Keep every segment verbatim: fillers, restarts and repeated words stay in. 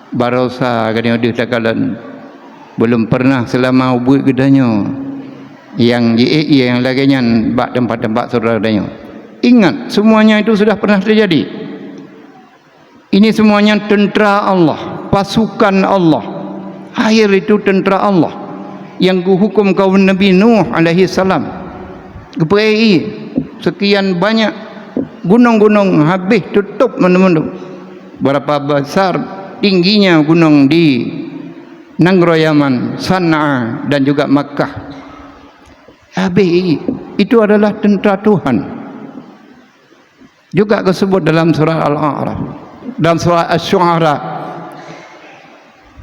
Barosa geutanyoe deuh takalon, belum pernah selama ubit geutanyoe nyang jiék nyang lagée nyan bak teumpat-teumpat syedara geutanyoe. Ingat, semuanya itu sudah pernah terjadi. Ini semuanya tentera Allah, pasukan Allah. Air itu tentera Allah yang geuhukum kaum Nabi Nuh alaihi salam. Geupeuék sekian banyak gunong-gunong habéh tutôp mandum-mandum. Berapa besar tingginya gunong di nanggroe Yaman, Sanaa dan juga Makkah. Habéh, itu adalah tentera Tuhan. Juga geusebut dalam surat Al-A'raf, dalam surat Asy-Syu'ara.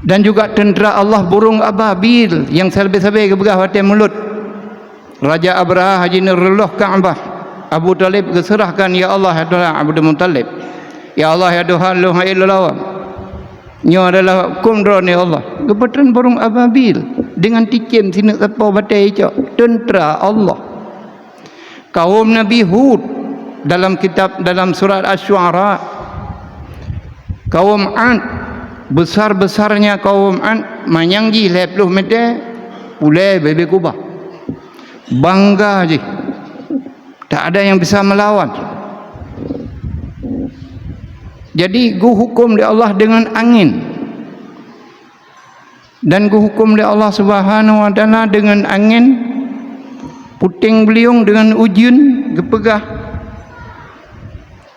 Dan juga tentera Allah burung ababil nyang sabe-sabe geupeugah watée mulot. Raja Abrahah jinoe reuloh Ka'bah. Abu Thalib geuseurahkan, "Ya Allah, ya Tuhan Abdul Muthalib. Ya Allah, ya Tuhan lôn hai lôn lawan. Nyoe adalah huköm Droeneuh, ya Allah." Geupeutreun burung ababil deungon cicém sineuk sapo batée icok. Tentera Allah. Kaum Nabi Hud dalam kitab, dalam surat Asy-Syu'ara, kaum Ad, besar-besarnya kaum Ad, manyang jih lhée ploh meuté, ulée bebe kubah. Bangga jih. Tak ada yang bisa melawan. Jadi, geuhuköm lé Allah dengan angén. Dan geuhuköm lé Allah Subhanahu wa Taala deungon angén, puténg beuliong deungon ujeuen, geupeugah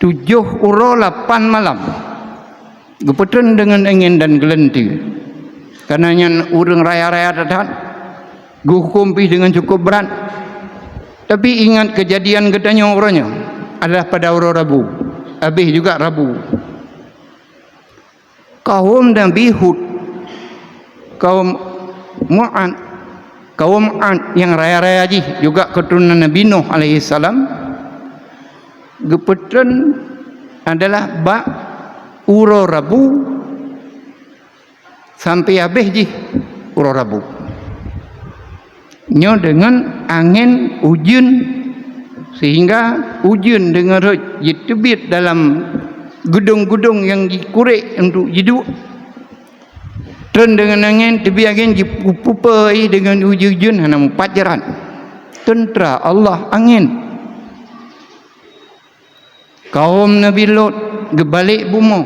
tujoh uroe lapan malam. Geupeutreun deungon angén dan geuleunti. Kareuna nyan ureuëng raya-raya that-that, geuhuköm pih deungon cukup brat. Tapi ingat, keujadian geutanyoe uroe nyoe adalah pada uroe Rabu, habéh juga Rabu. Kaum Nabi Hud, kaum Mu'ad, kaum Ad nyang raya-raya jih juga keuturonan Nabi Nuh alaihissalam, geupeutreun adalah bak uroe Rabu sampai habéh jih uroe Rabu. Nyoe deungon angén ujeuen, sehingga ujeuen deungon rhot jiteubiet dalam geudong-geudong nyang jikurek untuk jiduek. Treun deungon angén, teubiet angén, jipupe deungon ujeuen-ujeuen hana mupat jarat. Teuntara Allah angén. Kaum Nabi Lot geubalek bumoe,